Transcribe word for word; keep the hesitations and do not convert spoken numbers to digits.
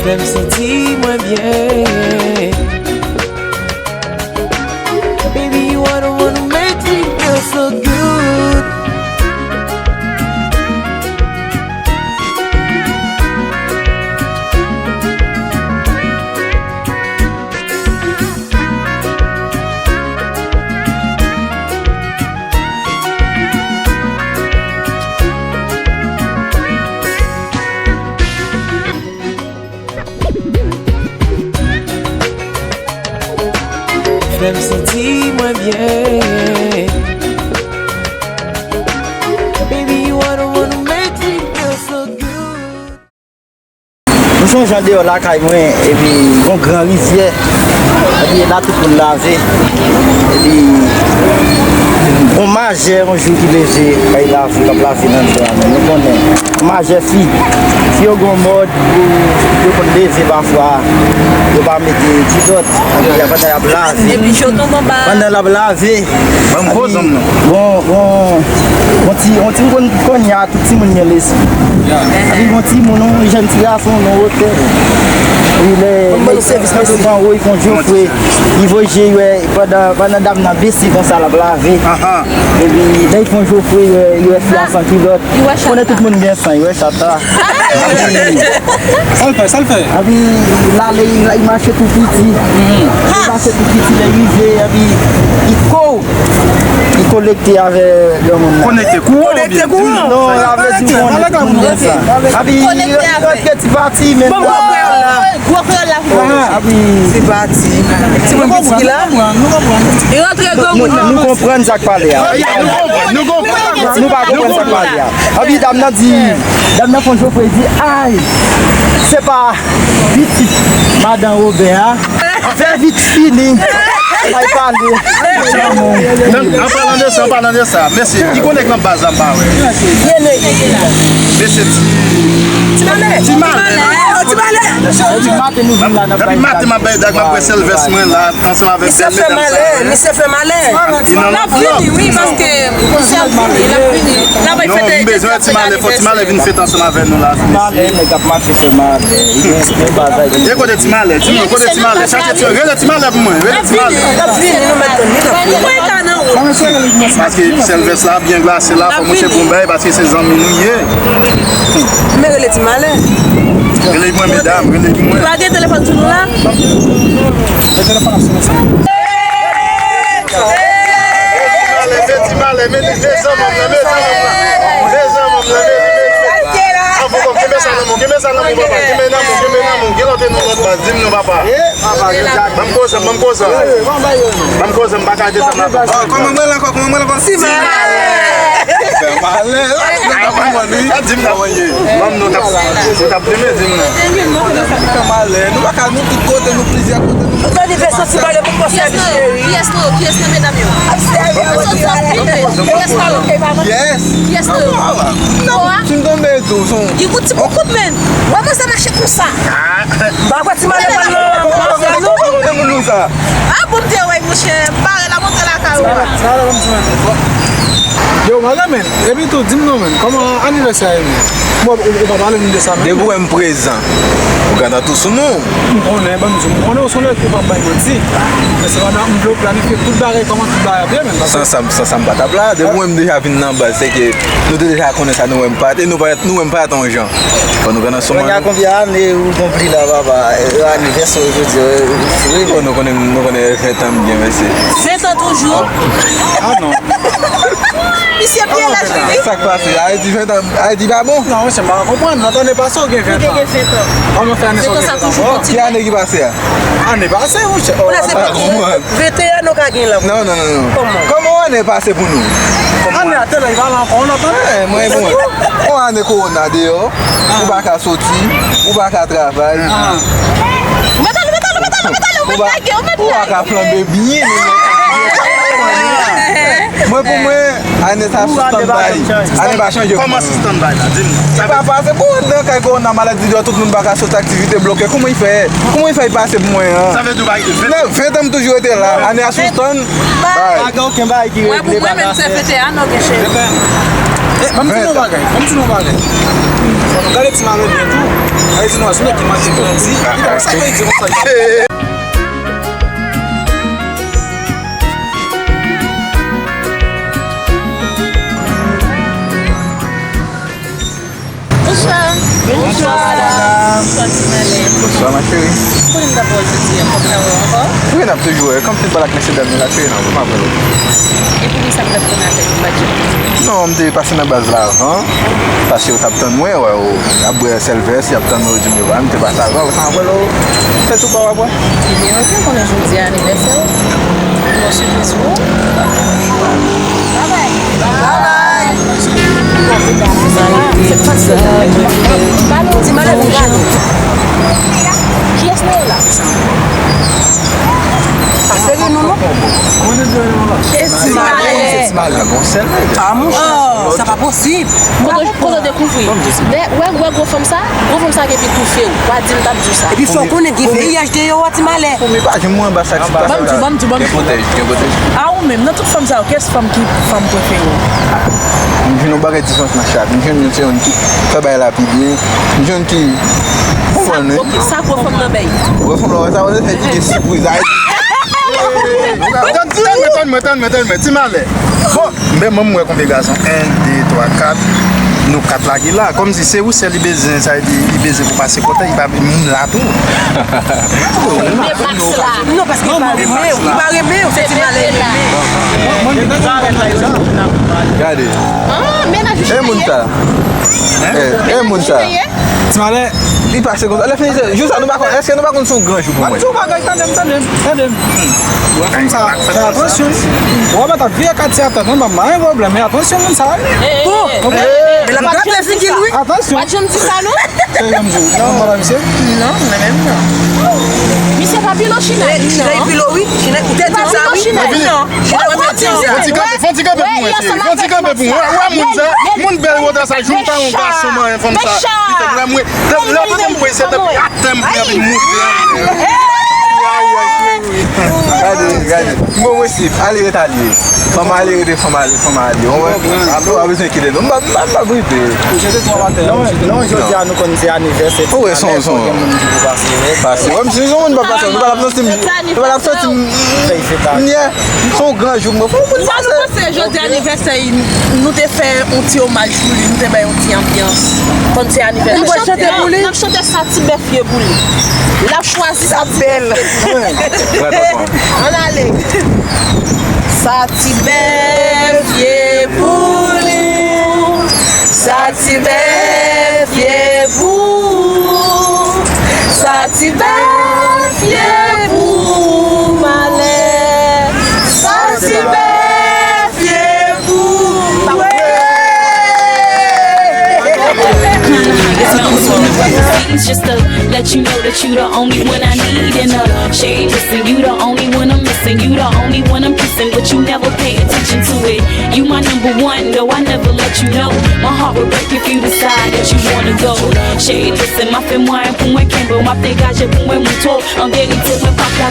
Fè m santi mwen byen. Baby, you are the one who makes me feel so good. Fè m santi mwen byen. Baby, you are the one who makes me feel so good. M sonje andeyò lakay mwen, epi gon gran rivyè, epi la tout moun lave, epi gon majè yon jou ki leve, kay lave, k ap lave nan rivyè a, men nou konnen, majè fi, fi yo gon mòd, yo, yo konn leve pafwa, yo pa mete kilòt, epi pandan y ap lave, pandan l ap lave, Ban m gwo zanm nan. Bon, bon, bon ti, bon ti moun kounye a, tout timoun gen lespri. Epi bon ti moun, yon jèn ti gason, yon wotè. Li lè, lè li sèvis nan devan wo, li fè yon jofre. Li voye je, li wè, pandan, pandan dam nan bese konsa, l ap lave. Epi lè li fè yon jofre, li wè, li wè fi a san kilòt. Konnen tout moun gen san, li wè chat la. Sa l fè, sa l fè? Epi l ale, li mache tou piti. Li mache tou piti, lè l rive, epi li ko, li konekte avè granmoun nan. Konekte kouran oubyen? Non, sa vle di konnen tout moun gen sa. Epi li rantre ti pati, men gwo kreyòl la. Gwo kreyòl la pou mwen. Epi ti pati. Ti moun piti ki la. Li rantre granmoun nan. Nou konprann sa k pale a. Nou konprann, nou konprann. Nou pa konprann sa k pale a. Epi dam nan di, dam nan fè yon jofre, li di, ay, se pa pitit madan Woben a, fè vit fini, bay pale. An palan de sa, an palan de sa, mesye, ki konnen k nan baz la m pa wè? Mesye, ti, ti malè. Ti malè. Depi maten nou vin la, n ap bay dag. Depi maten m ap bay dag, m ap wè sèl vès mwen la, ansanm avèk bèl medam sa. Misye fè malè, misye fè malè. L ap vini, wi, paske misye ap vini, l ap vini. N ap fete. Non, m bezwen ti malè, fò ti malè vin fete ansanm avè nou la. Ti malè, nèg ap mache fè malè. Li gen, li gen bagay. E kote ti malè? Di mwen, kote ti malè? Chache ti, rele ti malè pou mwen, rele ti malè. L ap vini, l ap vini, nou mèt tann li, l ap vini. Paske sèl vès la byen glase la, fò mouche pou m bay, paske se zanmi nou ye. Men rele ti malè. Rele pou mwen, medam, rele pou mwen. Pa gen telefòn sou nou la? Ti malè, men ti malè, men ti zanmi m nan, men zanmi m nan. Men zanmi m nan, men li, men li, men li. Avokam, kenbe sa nan men w, kenbe sa nan men w, papa. Kenbe nan men w, kenbe nan men w. Gen lòt e nan lòt baz, di m non, papa. Ban m koze, ban m koze. Ban m koze, m pa ka desann la. Kòman mwen la, kòman mwen la, ti malè. Fè malè. Di m non, t ap, t ap renmen di m non. Fè malè. Nou pa ka, nou tout kote, nou plizyè kote, nou. Anivèsè ti malè pou konsèy cheri. Kiyès nan, kiyès nan medam yo? Kiyès nan? Kiyès nan? Non, si m tonbe tou, son. Li gout ti kout men. Wè mwen sa mache konsa. Ba kwa ti malè pral nan. Kote moun nou sa? A bon, m te wè, monchè, m bare la montre lakay ou. Yo, malè, men. Epi tou, di m non, men. Kòman anivèsè a ye, men? Bon, ou, ou pa pale nou de sa, men. Depi w wè m prezan, ou gentan tou sou mwen. M konnen, ban m di w, m konnen ou se yon nèg ki pa bay manti. Men se pandan m vle w planifye tout bagay, kòman tout bagay ap ye, men. San sa, san sa m pa t ap la. Depi w wè m deja vin nan baz, se ke nou te deja konnen sa, nou wè m pa t, e nou pa t, nou wè m pa t yon jan. Fò nou gentan sou mwen. Konbyen ane ou konpli la, papa? E anivèsè w jodi a, wi. Bon, nou konnen, nou konnen ven tan m gen, mesye. Ven tan toujou? Ah non. Misye byen laj li, wi. Sa k pase? Ayiti ven tan, Ayiti pa bon? Non, monchè, m pa konprann. Nan ane pase, ou gen ven tan. Ou te gen ven tan. Kòman fè ane sa ou gen ven tan? Ki ane ki pase a? Ane pase, monchè. Ou la, se pa konprann. Venteyen an ou ka gen la. Non, non, non, non. Kòman? Kòman ane pase pou nou? Ane a te la, li pa la ankò, ou nan tande? Eh, mwen, mwen. On ane kowona deyò, ou pa ka soti, ou pa ka travay. Ou pa ka flanbe byen. Mwen, pou mwen, ane sa sou stand by. Ane pa chanje pou mwen. Kòman sou stand by la? Di m. Sa pa pase pou ou nan kay kowona, maladi deyò, tout moun pa ka soti, aktivite bloke. Kòman li fè? Kòman li fè pase pou mwen an? Sa vle di ou pa rete ven tan? Ven tan m toujou rete la. Ane a sou stand by. Pa gen okenn bagay ki regle, pa ka fèt. Wè, pou mwen menm, se fete a non, gen cheri. Ban m di nou yon bagay, ban m di nou yon bagay. Fò nou gade Ti Malè byen tou. Gade di nou, se nèg ki manje grandi. Li pa sa k vle di konsa. Bonswa. Bonswa, madam. Bonswa, Ti Malè. Bonswa, ma chérie. Konnen m t ap wè w jodi a, m p ap ka wè w ankò? Wi, n ap toujou wè. Kòm tout bagay ak mesye dam yo la, cheri, non, m ap wè w. Epi, ki sa k t ap tounen avèk ou, pa di m? Non, m te pase nan baz la avan, paske yo t ap tann mwen, wè, yo, y ap bwè sèlvès, y ap tann mwen, yo di m yo pa, m te pase avan, w sa anvwèl ou, se tou pa w ap wè. Ebyen, ok, konnen jodi a anivèsè w. Yon sipriz pou ou. Babay. Babay. Ti Malè, kiyès nou ye la? Pa serye non, non. Ti Malè. Ti Malè, bon, sèl nèg. Ah, monchè, sa pa posib. Kote, kote w dekouvri? Lè, wè, wè gwo fanm sa, gwo fanm sa gen pi toufe w. W a di m t ap di w sa. Epi fò w konnen gen V I H deyò a, Ti Malè. Pou mi pa janm mwen anba sa ki pase la. Ban m di w, ban m di w, ban m di w. Gen pwotèj, gen pwotèj. A ou menm, nan tout fanm sa yo, kiyès fanm ki fanm prefere w? M jwenn yon bagay diferans nan chak. M jwenn youn se youn ki fè bagay la pi byen. M jwenn ki konprann wi. Sa gwo fanm nan bay. Gwo fanm nan sa, w se fè ki gen sipriz. Tann mwen, tann mwen, tann mwen, tann mwen, Ti Malè. Bon, men mwen, mwen wè konbyen gason. En, de, twa, kat. Nou kat lage la. Kòmsi se ou sèl li bezwen, sa vle di, li bezwen pou pase kote, li pa moun la tou. Li vle Max la. Non, paske li pa renmen w. Li pa renmen w, se Ti Malè li renmen. Gade. Ah, mennaj ou chita ye? E moun sa. E, e moun sa. Ti Malè. Li pase konsa. Lè fini, se, jou sa, nou pa konn, èske nou pa konn se yon gran jou pou mwen? Mwen di w bagay, tande m, tande m, tande m. Wè fanm sa, fè atansyon. Wè, mwen t ap veye katye a tande m, pa gen pwoblèm, men atansyon moun sa. Bon, men l ap gratle figi l, wi. Atansyon. Pa janm di sa, non. Cheri, ban m di w, non, pa misye? Non, mwen menm non. Misye pa pilo China, non. China pilo, wi. China, ou te di sa, wi. China, non. Fon ti kanpe, fon ti kanpe pou mwen, cheri. Fon ti kanpe pou mwen. Wè, wè moun sa. Moun bèl wotè sa, jou m pa yon gason manyen fanm sa. Li te vle mwen. Lè pote m pwen se tankou atè m pran epi moute. Gade, gade. Mwen, mwen si ale ret ale. Fanm ale rete fanm ale, fanm ale. Ou wè? Apre w pa bezwen kite non. M pa, m pa, m pa gripe. Non, non, jodi a nou konn se anivèsè. Ou wè, son, son. Pase. Wè, m si yon moun pa pase, nou pa t ap santi m, nou pa t ap santi m. Nyè. Se yon gran jou pou mwen. Fò moun pase. Sa nou panse jodi anivèsè, nou te fè yon ti omaj pou li, nou te bay yon ti anbyans. Kòm se anivèsè. N ap chante, n ap chante Sa ti bèf ye pou li. L ap chwazi sa ti bèf ye pou li. Ann ale. Sa ti bèf ye pou li. Sa ti bèf ye pou ou. Sa ti bèf ye pou ou, Malè. Sa ti bèf ye pou ou. It's my own song. Just to let you know that you the only one I need in a shade. Listen, you the only one I'm missing. You the only one I'm kissing, but you never pay attention to it. You my number one, no, I never let you know. My heart will break if you decide that you wanna go. Shade, listen, m ap fè mwayen pou mwen kenbe w, m ap degaje pou mwen moute w. An verite, mwen p ap ka